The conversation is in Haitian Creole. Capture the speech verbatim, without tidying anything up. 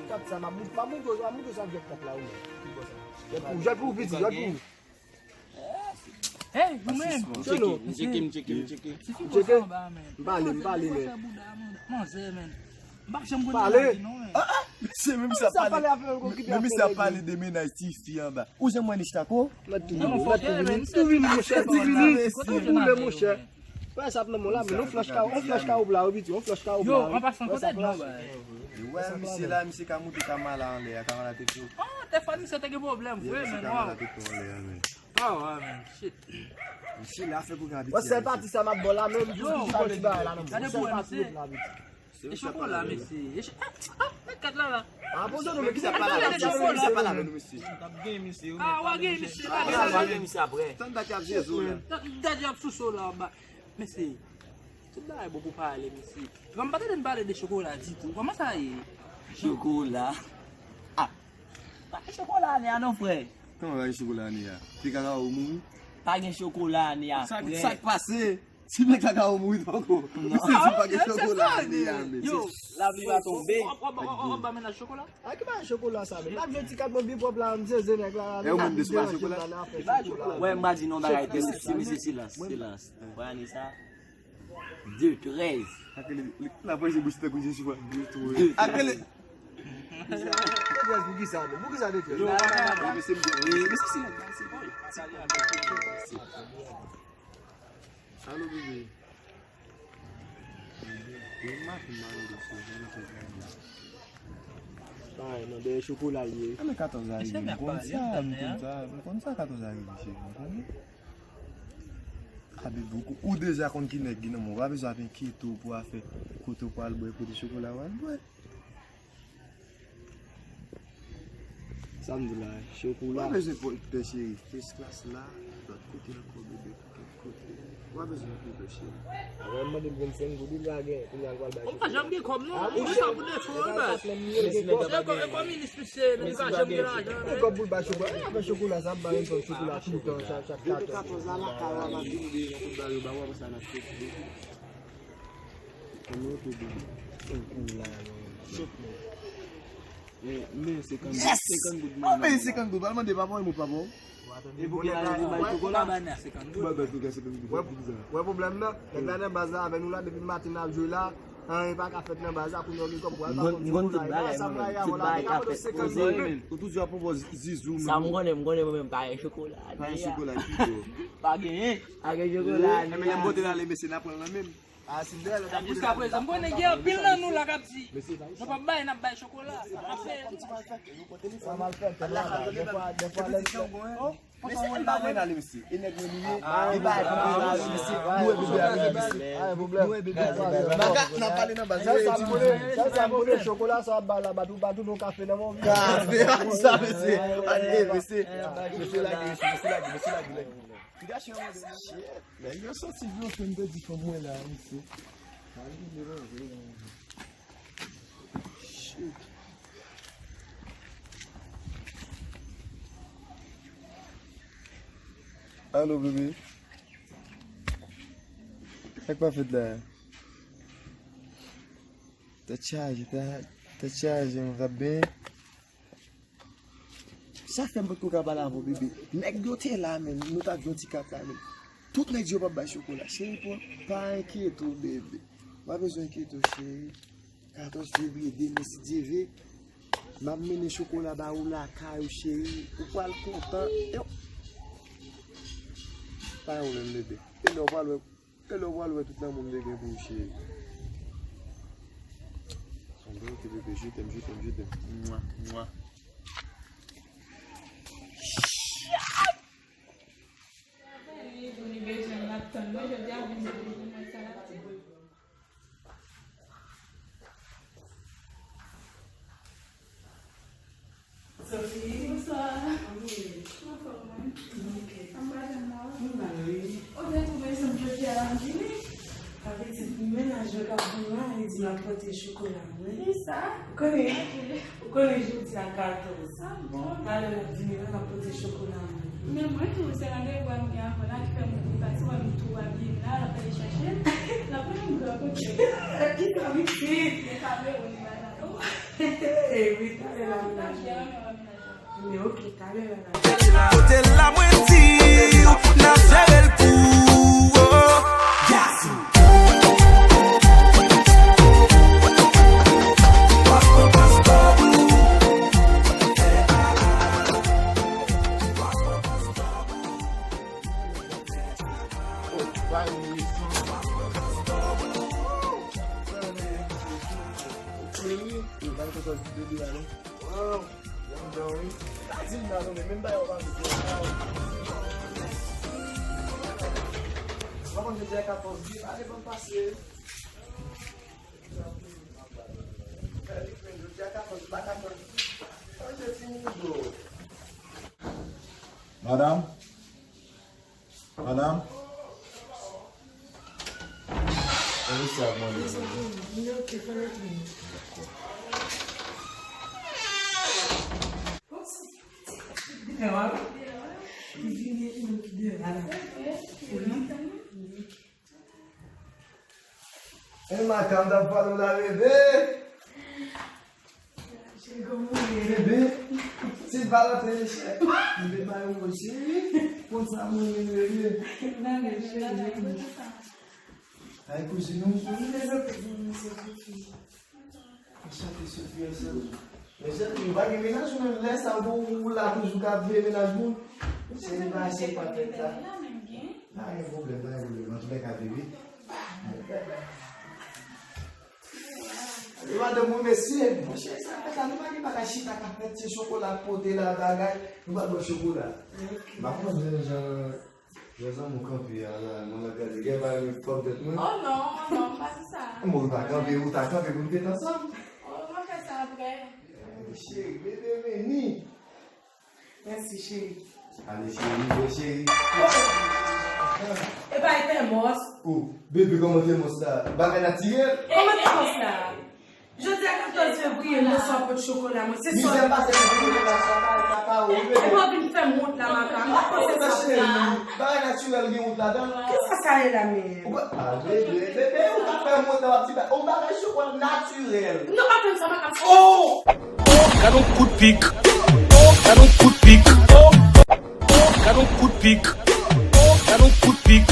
Kat sa, m ap, m ap montre, m ap montre sa k fèt la, wi. Jèt pou ou, jèt pou ou, piti, jèt pou ou. Hey, ou menm. M tcheke, m tcheke, m tcheke, m tcheke. M tcheke. M pale, m pale, men. Manzè, men. M pa janm konn nan lavi non, men. Ah, ah, mesye, menm si ap pale, menm si ap pale de mennaj ti fi anba. Ou janm wè Nich Tako? Mwen tou vini, mwen tou vini, tou vini, monchè, tou vini. Ou koule, monchè. Wè sa ap nan men w la, men yon flach ka, yon flach ka ou la, wi, piti, yon flach ka ou la, wi. Yo, an pasan, kote Dno, bay? Wè, misye la, misye ka moute Kamala anlè a, Kamala te fou. Ah, Tefòn, misye te gen pwoblèm, vre, men, waw. Kamala te fou anlè a, men. Ah, ouais, man, shit. Misye la fè pou gen abitye. Wè, sèl pati sa m ap ba w la, menm, yo, pou ti bagay la, non. Gade pou wè, mesye. E chokola, mesye. E cho-, ah, ah, met kat la, la. Ah, bon, non, men ki sa pa la, ki sa pa la, men, mesye. T ap gen misye, wi. Ah, w a gen misye, la. Ah, w a gen misye apre. Tann dat y ap zezou, la. Tann dat y ap sou so, la, anba. Mesye, tout bagay bon pou pale, mesye. Bon, m pa tande n pale de chokola ditou. Kòman sa ye? Chokola? Ah, pa gen chokola ane a non, frè. Kòman pa gen chokola ane a? Te kaka ou mouri? Pa gen chokola ane a, frè. Sa k pase? Si men kaka ou mouri tankou. Non. Misye di pa gen chokola ane a, men. Yo, lavi va tonbe. W ap ba mennaj chokola? A ki bagay chokola sa, men? N ap jwe ti kat mwen byen pwòp la, m zeze nèg la. E ou menm de sou bagay chokola? Wè, m pa di non bagay, mesye, silans, silans. Wè, ane sa. De trèz. Akele, la pwèse bouch tankou Jezi, de trèz. Akele. De trèz, poukisa, men? Poukisa de trèz? Alo, bebe. Bebe, m ap mal de sou jan nan fè travay. Ay, nan dèyè chokola l ye. A, men katòz a rive, m konn sa, m konn sa, m konn sa katòz a rive, cheri, m konnen. A, bebe, ou, ou deja konn ki nèg ki nan men w, ou pa bezwen ap enkyete w pou afè kote w pral bwè, kote chokola w al bwè. Sa m di la, chokola. Ou pa bezwen pè, cheri, first class la, lòt kote ankò, bebe, tout kote. Ou pa bezwen anpil pè, cheri. Apre m mande l vennsenk goud, li pa gen, kounye a l pral bay chokola. Ou pa janm gen kòb non, ou sa pou defo, ou bay. E kòb, e kòb minis misye, li pa janm gen lajan. Gen kòb pou l bay chokola, li pa fè chokola, sa ap bay yon ton chokola toutan, chak, chak katòz. Depi katòz la, lakay ou a vini deja tout bagay yo ba ou, apre sa n ap fè. Kòman ou te bebe? Chokola, non. Chòk, non. Men, men senkant goud, senkant goud. Mwen men senkant goud, al mande papa w, e mwen papa w. E pou ki la, pou bay chokola, bay nèg senkant goud. Bay, bay, bay senkant goud. Wè pwoblèm nan, nèg la nan baz la avè nou la, depi maten n ap jwe la, anyen pa ka fèt nan baz la, kounye a w gen kòb pou al pa konn chokola, e la sa m la ye avè w la, depi apre senkant goud. Ou toujou ap pran zizou, men. Sa m konnen, m konnen mwen menm, pa gen chokola. Pa gen chokola, pito. Pa genyen, pa gen chokola. Enben, lè m pote l ale, mesye, n a pran l nan men m. Jiskaprezan, m konnen gen anpil nan nou la k ap di, nou p ap bay, n ap bay chokola. Sa mal fèt, sa mal fèt. Dèfwa, dèfwa, lè, oh, mesye, e pa mwen ale, mesye. E nèg mwen li ye. E pa mwen ale, mesye. Nou e bebe ale, mesye. Nou e bebe ale. Baga, n ap pale nan baz. Sèl sa m konnen, sèl sa m konnen, chokola sa w ap bay la, ba tou, ba tou nou kafe nan men w. Kafe, sa, mesye. Ale, mesye. Mesye lage, mesye lage, mesye lage. Shit, nèg yo soti vle fè m pèdi fanm mwen la, mesye. Shit. Alo, bebe. Sa k pa fèt la? Tèt chaje, tèt, tèt chaje, mwen t ap benyen. Sa fè m potko ka pale avè w, bebe. Nèg yo te la, men, nou t ap jwe yon ti kat la, men. Tout nèg di yo p ap bay chokola. Cheri, pa, pa enkyete w, bebe. W pa bezwen enkyete w, cheri. Katòz fevriye, demen, si Dye vle, m ap mennen chokola ba ou lakay ou, cheri. Ou pral kontan. Yo. Pa gen pwoblèm, bebe. E lè w pral wè E lè w pral wè tout lanmou m te gen pou ou, cheri. Anben, ok, bebe, je t'aime, je t'aime, je t'aime. Mwa, mwa. Sophie, bonswa. Wi. Anfòm, wi. Ok. Anba janm la. Anba, wi. Ou te twouve jan jodi a la vini? Sa vle di, mennaj yo k ap vin la, li di m ap pote chokola mwen. Kisa? Ou konnen, ou konnen jodi a katòz. Ah bon? Talè l ap vini la, l ap pote chokola mwen. Men mwen tou, se randevou a m gen avè l la ki fè m oubli pati, wè m tou abiye m la, l ap ale chache m. L ap mande m gran kote. Ki sa, wi, si. Li pa vle, ou li bay la, non. Wi, talè la, m la. Byen renmen wè mennaj la. Men oke, talè la, la. Kote la mwen di w, n ap jere l pou ou. Gassy. Madanm? Madanm? Mwen resi ap mande nou. E madanm t ap pale w la, bebe. Bebe, se pa rantre, chè. Bebe, ba yo manje, wi. Konn sa mwen renmen, bebe. Ay, kouzin ou. Anchante, Sophie, anchante. Mezanmi, ou pa gen mennaj ou menm, lè sa ou, ou la toujou ka veye mennaj moun. Se li pa, se pa fèt la. Pa gen pwoblèm, pa gen pwoblèm. Antoulèka, bebe. E madanm mwen, mesye, monchè, sa fèt la, nou pa gen bagay chita k ap fèt, se chokola k pote la, bagay, nou pa bwè chokola. M pa konn jan, jan, jan zanmi w kanpe a la, mwen la gade, gen bagay m pran tèt mwen. Oh non, non, m pa di sa. Bon, ou ta kanpe, ou ta kanpe pou nou te ansanm. Oh, m ap fè sa apre. Cheri, bebe vini. Mèsi, cheri. Ale, cheri, bon, cheri. E pa e fè mòs. Oh, bebe, kòman te mòs la? Bagay natirèl? Kòman te mòs la? Jodi a katòz fevriye, mwen sot pot chokola, mwen, se sòl. Mizè pase pou chokola, sa pa, sa pa ou, bebe. Epi w vin fè m wont la, maka. M pa panse sa. Cheri, bagay natirèl gen wont ladan l. Kisa sa ye la menm? Ou pa, ah, bebe, bebe, ou ka fè m wont la, w ap di, on bagay chokola natirèl. Non, pa fè m sa, maka. Oh! Oh, gad on kout pik. Oh, gad on kout pik. Oh, oh, gad on kout pik. Oh, gad on kout pik.